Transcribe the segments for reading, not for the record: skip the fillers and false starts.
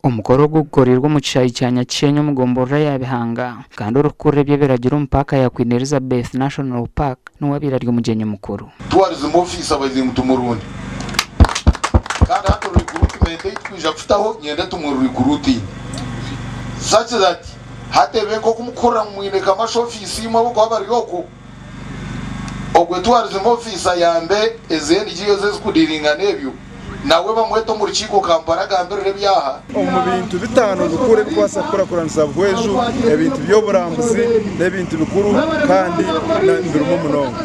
Omukoro ogu gukoreirwe omu kishaayi kya Nyakishenyi omu gomborora ya Bihanga kandi orikukurira eby'ebiragiro omu paaka ya Queen Elizabeth National Park niwe abaire ari omugyenyi mukuru. Tourism officer baizire ngu tumurunde kandi hati recruitment ei tukwija kutaho nyenda tumu recruiting such that hati ebe nkoku mukuhurira ngu mwine kamasha office imwe ahabwokuba bari okwo Ogwe tourism officer ayambe ezi NGOs ezikudiringa nebyo nawe bamwete omu rukiiko Kampala agambirire ebyaha. Omu bintu bitaano bikuru ebikubaasa kukurakuranisa Buhweju, ebintu by'oburambuzi n'ebintu bikuru kandi birimu munonga.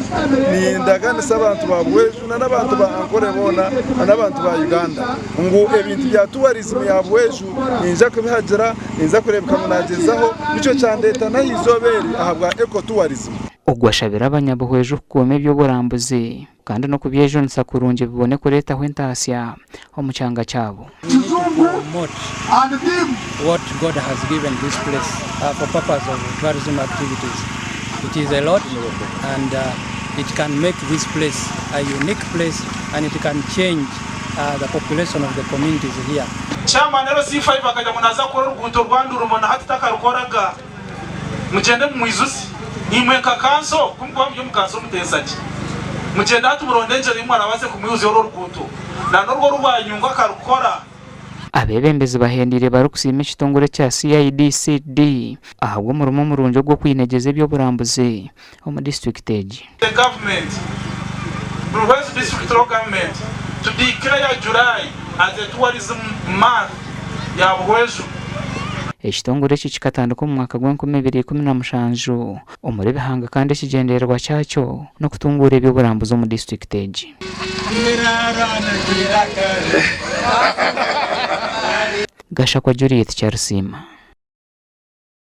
Nindaganisa abantu ba Buhweju n'abantu ba Ankole boona n'abantu ba Uganda ngu ebintu bya tourism ya Buhweju ninza kubihagira, ninza kureebeka ngu nagyezaho nikyo kyandeeta n'aha izooba eri ahabwa eco tourism. Ogu ashabire abanyabuhweju kukuuma eby'oburambuzi kandi n'okubyejunisa kurungi bibone kureetaho entaasya omu kyanga kyabo. We need to promote what God has given this place for purpose of tourism activities. It is a lot and it can make this place a unique place and it can change the population of the communities here. Chairman LC5 akagira ngu naaza kukora oruguuto rwa Ndurumo na hati takarukoraga. Mugyende mumwijutsye. Imwe nka kanso, ku mukuba muri omu kanso muteesa gye. Mugyende hati muronde engyera ei murabaase kumwihuzya orwo ruguuto na n'orwo oru bwanyungwa akarukora. Abeebembezi bahendeire barikusiima ekitongore ekya CIDCD ahabw'omurimo murungi ogw'okwinegyeza eby'oburambuzi omu disiturikiti egi. The government, Buhweju District Local Government to declare July as a tourism month ya Buhweju. Ekitongore eki kikatandika omu mwaka gw'enkumi 2017 omuri Bihanga kandi ekigyendererwa kyakyo n'okutunguura eby'oburambuzi omu disiturikiti egi. Gashakwa Juliet Kyarusiima.